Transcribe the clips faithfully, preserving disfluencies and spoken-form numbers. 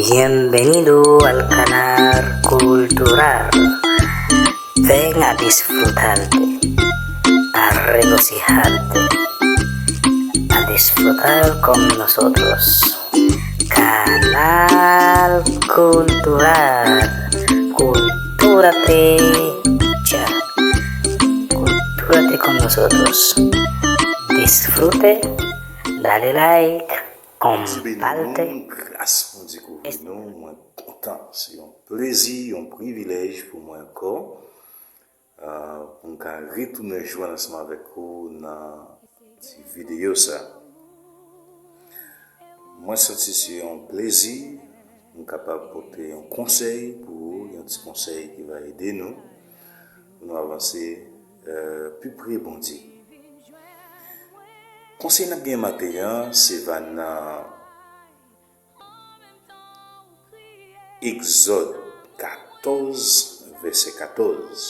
Bienvenido al canal cultural. Ven a disfrutarte, a regocijarte, a disfrutar con nosotros. Canal Cultural. Cultúrate. Ya. Cultúrate con nosotros. Disfrute, dale like, Bondye beni nou, comparte. Gras Bondye kouvri nou. Mwen kontan. Se yon plezi, yon privilèj pou mwen ankò, ah, pou m ka retounen jwenn ansanm avèk ou nan ti videyo sa. Mwen santi se yon plezi pou m kapab pote yon konsèy pou ou, yon ti konsèy ki va ede nou pou nou avanse, eh, pi pre Bondye. Konsèy n ap gen maten an, se va nan Egzòd katòz, vèsè katòz.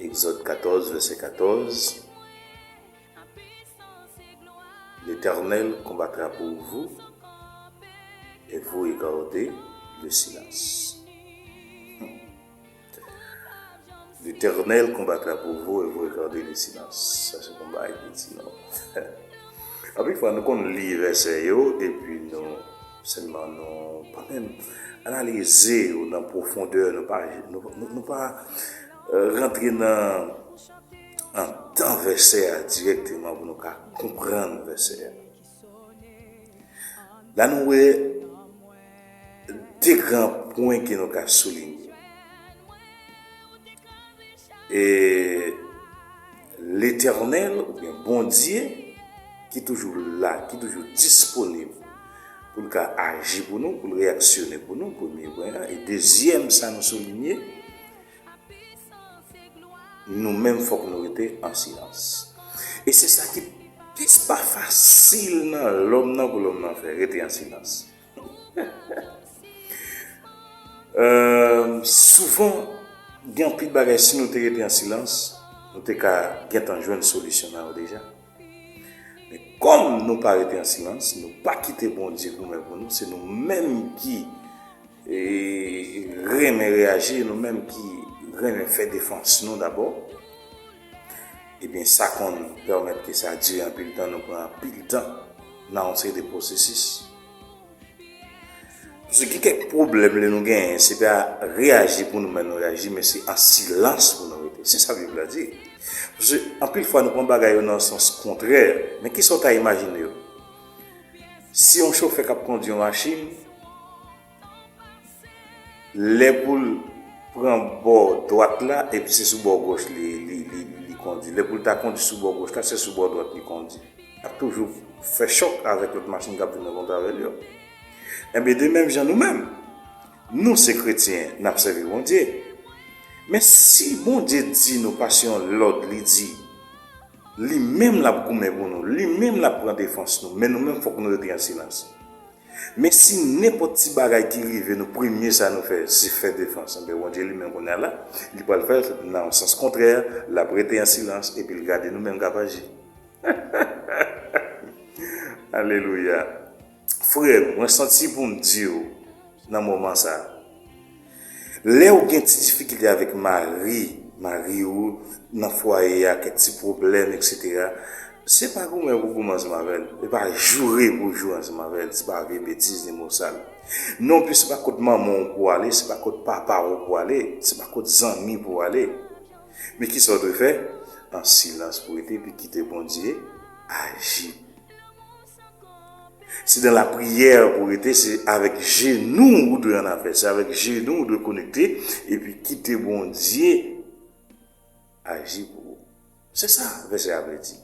Egzòd katòz, vèsè katòz. L'Éternel combattra pour vous, et vous regardez le silence. L'Éternel combattra pour vous et vous regardez le silence. Sa se yon bagay ki di nou. Anpil fwa nou konn li vèsè yo, epi nou sèlman nou pa menm analize yo nan pwofondè, nou pa, nou, nou, nou pa, eh, rantre nan, andan vèsè a dirèkteman pou nou ka konprann vèsè a. La nou wè de gran pwen ke nou ka soulinye. E Letènèl, oubyen Bondye, ki toujou la, ki toujou disponib pou l ka aji pou nou, pou l reyaksyone pou nou, premye pwen an. E dezyèm, sa nou soulinye, nou menm fòk nou rete an silans. E se sa ki plis pa fasil nan lòm nan pou lòm nan fè, rete an silans. Euh, souvan, gen anpil bagay, si nou te rete an silans, nou te ka gentan jwenn solisyon nan yo deja. Men kòm nou pa rete an silans, nou pa kite Bondye goumen pou nou, se nou menm ki, e, renmen reyaji, nou menm ki renmen fè defans nou dabò, ebyen, sa konn pèmèt ke sa dire anpil tan, nou pran anpil tan nan yon seri de pwosesis. Paske gen kèk pwoblèm lè nou genyen, se pa reyaji pou nou menm nou reyaji, men se an silans pou nou rete. Se sa Bib la di. Paske anpil fwa nou pran bagay yo nan sans kontrè. Men kisa w ta imajine yo? Si yon chofè k ap kondi yon machin, lè pou l pran bò dwat la, epi se sou bò gòch li, li, li, li kondi. Lè pou l ta kondi sou bò gòch la, se sou bò dwat li kondi. L ap toujou fè chòk avèk lòt machin k ap vin rankontre avè l yo. Enben, de menm jan nou menm, nou se kretyen, n ap sèvi Bondye. Men si Bondye di nou pase yon lòd, li di, li menm l ap goumen pou nou, li menm l ap pran defans nou, men nou menm fòk nou rete an silans. Men si nenpòt ti bagay ki rive nou, premye sa nou fè, se fè defans. Enben, Bondye li menm kounye a la, li pral fè nan yon sans kontrè, l ap rete an silans, epi l gade nou menm k ap aji. Alelouya. Frè m, mwen santi pou m di w nan moman sa a, lè w gen ti difikilte avèk mari, mari w nan fwaye a, kèk ti pwoblèm, etsetera, se pa goumen pou goumen ansanm avè l. Se pa joure pou joure ansanm avè l. Se pa vye betiz ni mo sal. Non plis, se pa kot manman w pou w ale, se pa kot papa w pou w ale, se pa kot zanmi pou w ale. Men kisa w dwe fè? An silans pou w rete, epi kite Bondye aji. Se nan lapriyè pou w rete, se avèk jenou ou dwe annafè, se avèk jenou ou dwe konekte, epi kite Bondye aji pou ou. Se sa vèsè a vle di.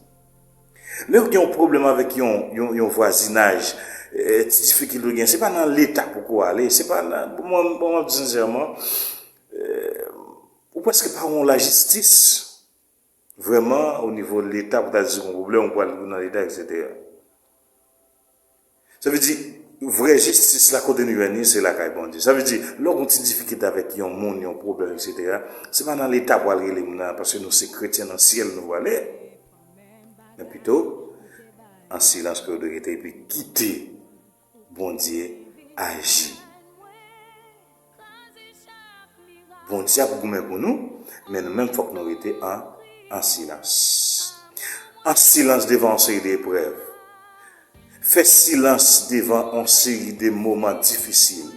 Lè w gen yon pwoblèm avèk yon, yon, yon vwazinaj, eh, ti difikilte w gen, se pa nan Leta pou w ale, se pa nan, mwen, mwen, mwen di sensèman, eh, ou prèske pa wè yon lajistis. Vrèman, o nivo Leta, pou ta di se yon pwoblèm, ou pral nan Leta, etsetera. Sa vle di, vrè jistis la, kote nou jwenn li, se lakay Bondye. Sa vle di, lè w gen ti difikilte avèk yon moun, yon pwoblèm, etsetera, se pa nan Leta pou al rele moun nan, paske nou se kretyen nan syèl nou prale. Men pito, an silans ke w dwe rete, epi kite Bondye aji. Bondye ap goumen pou nou, men nou menm fòk nou rete an, an silans. An silans devan yon seri de eprèv. Fè silans devan yon seri de moman difisil.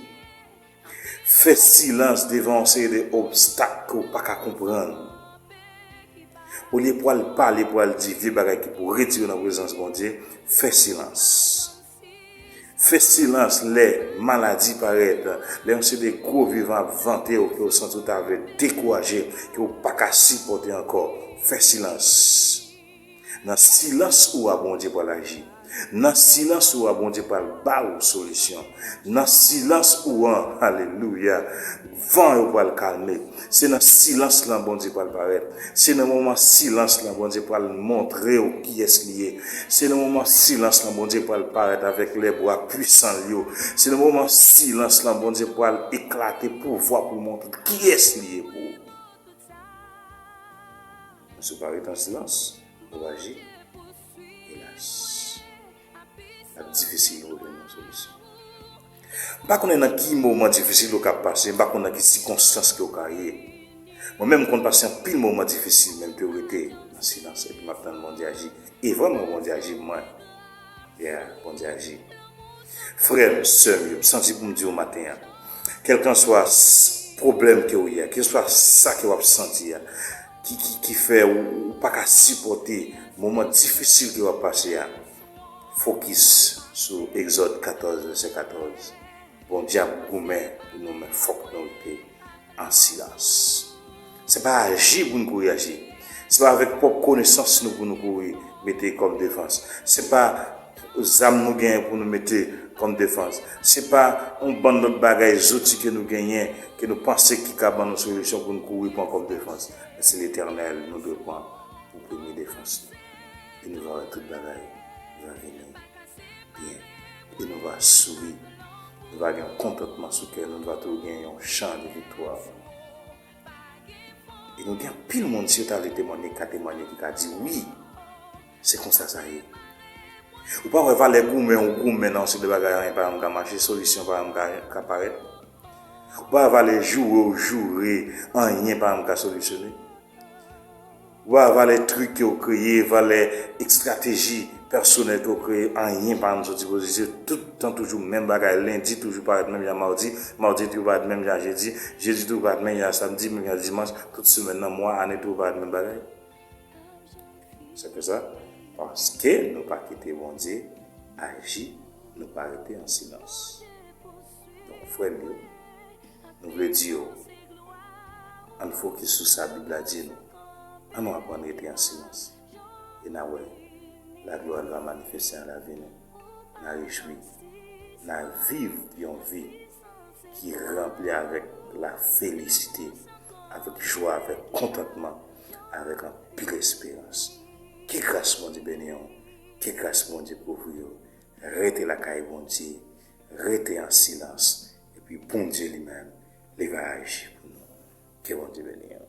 Fè silans devan yon seri de obstak ke w pa ka konprann. Olye pou w al pale, pou w al di vye bagay ki pou retire w nan prezans Bondye, fè silans. Fè silans lè maladi parèt, lè yon seri de gwo vivan ap vante w, ke w santi w ta vle dekouraje, ke w pa ka sipòte ankò. Fè silans. Nan silans ou a, Bondye pral aji. Nan silans ou a, Bondye pral ba ou solisyon. Nan silans ou an, alelouya, van yo pral kalme. Se nan silans lan Bondye pral parèt. Se nan moman silans lan Bondye pral montre w kiyès li ye. Se nan moman silans lan Bondye pral parèt avèk lèbra pwisan l yo. Se nan moman silans lan Bondye pral eklate pouvwa pou montre kiyès li ye pou ou. Men si w pa rete an silans, w aji, elas, l ap difisil pou w jwenn yon solisyon. M pa konnen nan ki moman difisil ou ka pase, m pa konnen nan ki sikonstans ke w ka ye. Mwen menm, m konn pase anpil moman difisil, men m te rete nan silans, epi m ap tann Bondye aji. E vrèman, Bondye aji pou mwen. Yeah, Bondye aji. Frè m, sè m yo, m santi pou m di w maten an, kèlkanswa s-, pwoblèm ke w ye a, kèlkanswa sa ke w ap santi a, ki, ki, ki fè ou, ou pa ka sipòte moman difisil ke w ap pase a, fokis sou Egzòd katòz, vèsè katòz. Bondye ap goumen pou nou, men fòk nou rete an silans. Se pa aji pou nou kouri aji. Se pa avèk pwòp konesans nou pou nou kouri mete kòm defans. Se pa zam nou genyen pou nou mete kòm defans. Se pa yon bann lòt bagay, zouti ke nou genyen, ke nou panse ki ka ban nou solisyon pou nou kouri pran kòm defans. Men se Letènèl nou dwe pran pou premye defans nou. E nou va wè tout bagay va vini byen. E nou va souri. Nou va gen yon kontantman sou kè nou. Nou va tou gen yon chan de viktwa. E nou gen anpil moun, si yo ta vle temwanye, ka temwanye, ki ka di, wi, se konsa sa ye. Ou pa wè valè goumen, ou goumen nan yon seri de bagay, anyen pa janm ka mache, solisyon pa janm ka, ka parèt. Ou pa wè valè joure, ou joure, anyen pa janm ka solisyone. Ou pa wè valè trik ke w kreye, valè estrateji pèsonèl ke w kreye, anyen pa janm soti pozitif. Tout tan toujou menm bagay. Lendi toujou parèt menm jan madi, madi toujou parèt menm jan jedi, jedi toujou parèt menm jan samdi, menm jan dimanch, tout semèn nan, mwa, ane toujou parèt menm bagay. Se pou sa, paske nou pa kite Bondye aji, nou pa rete an silans. Donk, frè m yo, nou vle di yo, ann fokis sou sa Bib la di nou. Ann nou aprann rete an silans. E n a wè, laglwa l va manifeste nan lavi nou. N a rejwi. N a viv yon vi ki ranpli avèk lafelisite, avèk jwa, avèk kontantman, avèk anpil esperans. Ke gras Bondye beni w. Ke gras Bondye kouvri w. Rete lakay Bondye. Rete an silans. Epi Bondye li menm, li va aji pou nou. Ke Bondye beni w.